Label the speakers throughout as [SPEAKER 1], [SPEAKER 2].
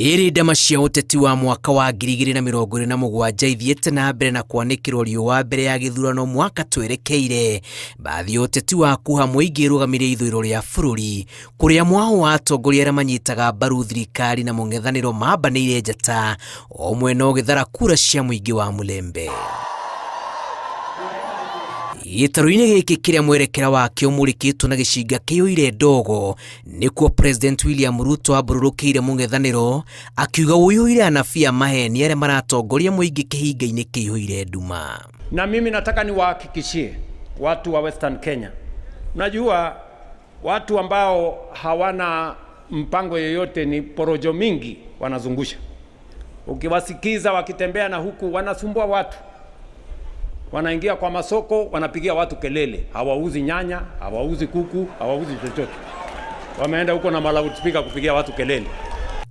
[SPEAKER 1] Rĩrĩ ndama cia ũteti wa mwaka wa 2027 ithiĩte na mbere na kwanĩkĩrwo riũa mbere ya gĩthurano mwaka twerekeire. Bathi ya ũteti wa kuha mũingĩ ĩrũgamire ithũĩro rĩa bũrũri kũrĩa mwaho wa atongoria arĩa manyitaga mbaru thirikari na mũng'ethanĩro mambanĩire njata o mwena ũgĩthara kura cia mũingĩ wa Mulembe. Gĩtarũ-inĩ gĩkĩ kĩrĩa mwerekera wakĩo ũmũrĩkĩtwo na gĩcinga kĩiyũire ndogo nĩkuo President William Ruto ambũrũrũkĩire mũng'ethanĩro akiuga ũiyũire anabii a maheni arĩa maratongoria mũingĩ kĩhinga-inĩ kĩiyũire nduma.
[SPEAKER 2] Na mimi nataka niwahakikishie watu wa Western Kenya, unajua watu ambao hawana mpango yoyote ni porojo mingi wanazungusha. Ukiwasikiza wakitembea na huku wanasumbua watu, wanaingia kwa masoko wanapigia watu kelele, hawauzi nyanya, hawauzi kuku, hawauzi chochote, wameenda huko na maloudspeaker kupigia watu kelele.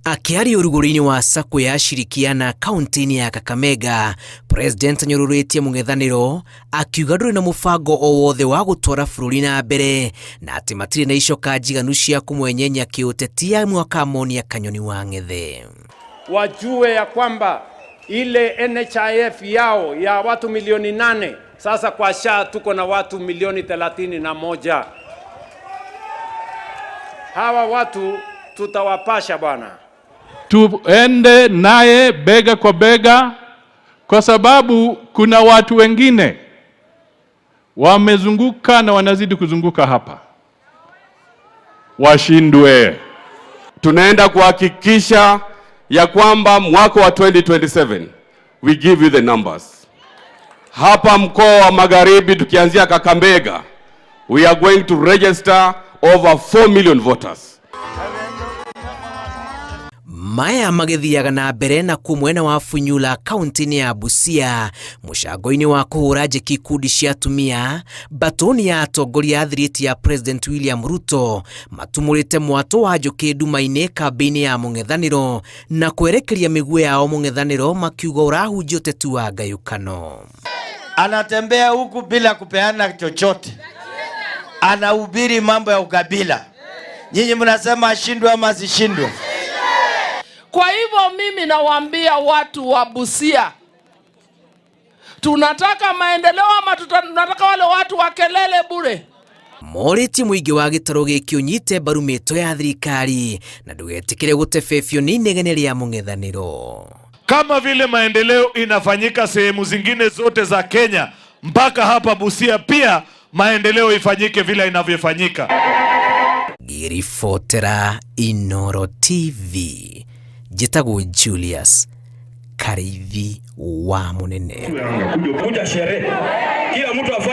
[SPEAKER 1] Akĩaria ũrugũri-inĩ wa sacco ya Shirikiana kaunti-inĩ ya Kakamega, President anyũrũrĩtie mũng'ethanĩro akiuga ndũrĩ na mũbango o wothe wa gũtwara bũrũri na mbere na atĩ matirĩ na icoka njiganu cia kũmwenyenya kĩũteti ya mwaka monia Kanyoni wa Ng'ethe.
[SPEAKER 2] Wajue ya kwamba ile NHIF yao ya watu milioni 8 sasa kwa SHA tuko na watu milioni 31. Hawa watu tutawapasha bwana.
[SPEAKER 3] Tuende naye bega kwa bega, kwa sababu kuna watu wengine wamezunguka na wanazidi kuzunguka hapa, washindwe.
[SPEAKER 4] Tunaenda kuhakikisha ya kwamba mwaka wa 2027 we give you the numbers. Hapa mkoa wa Magharibi tukianzia Kakamega, we are going to register over 4 million voters.
[SPEAKER 1] Maya magĩthiaga na mbere na kuo mwena wa Funyula kaunti-inĩ ya Busia mũcango-inĩ wa kũhũra njeki ikundi cia atumia mbatoni ya atongoria a thiriti ya President William Ruto matumũrĩte mwatũ wa njũkĩ nduma-inĩ kambĩ-inĩ ya mũng'ethanĩro na kwerekeria mĩguĩ yao mũng'ethanĩro makiuga ũrahunjia ũteti wa ngayũkano.
[SPEAKER 5] Anatembea huku bila kupeana chochote, anahubiri mambo ya ukabila. Nyinyi mnasema ashindwe ama asishindwe?
[SPEAKER 6] Kwa hivyo mimi nawaambia watu wa Busia, tunataka maendeleo ama tunataka wale watu wa kelele bure?
[SPEAKER 1] Morĩtie mũingĩ wa gĩtarũ gĩkĩ ũnyite mbaru mĩto ya thirikari na ndũgetĩkĩre gũtebebio nĩ inegene rĩa mũng'ethanĩro.
[SPEAKER 7] Kama vile maendeleo inafanyika sehemu zingine zote za Kenya, mpaka hapa Busia pia maendeleo ifanyike vile inavyofanyika.
[SPEAKER 1] Ngĩribotera Inooro TV njĩtagwo Julius Kariithi wa Mũnene.
[SPEAKER 8] Kuja sherehe, kila mtu.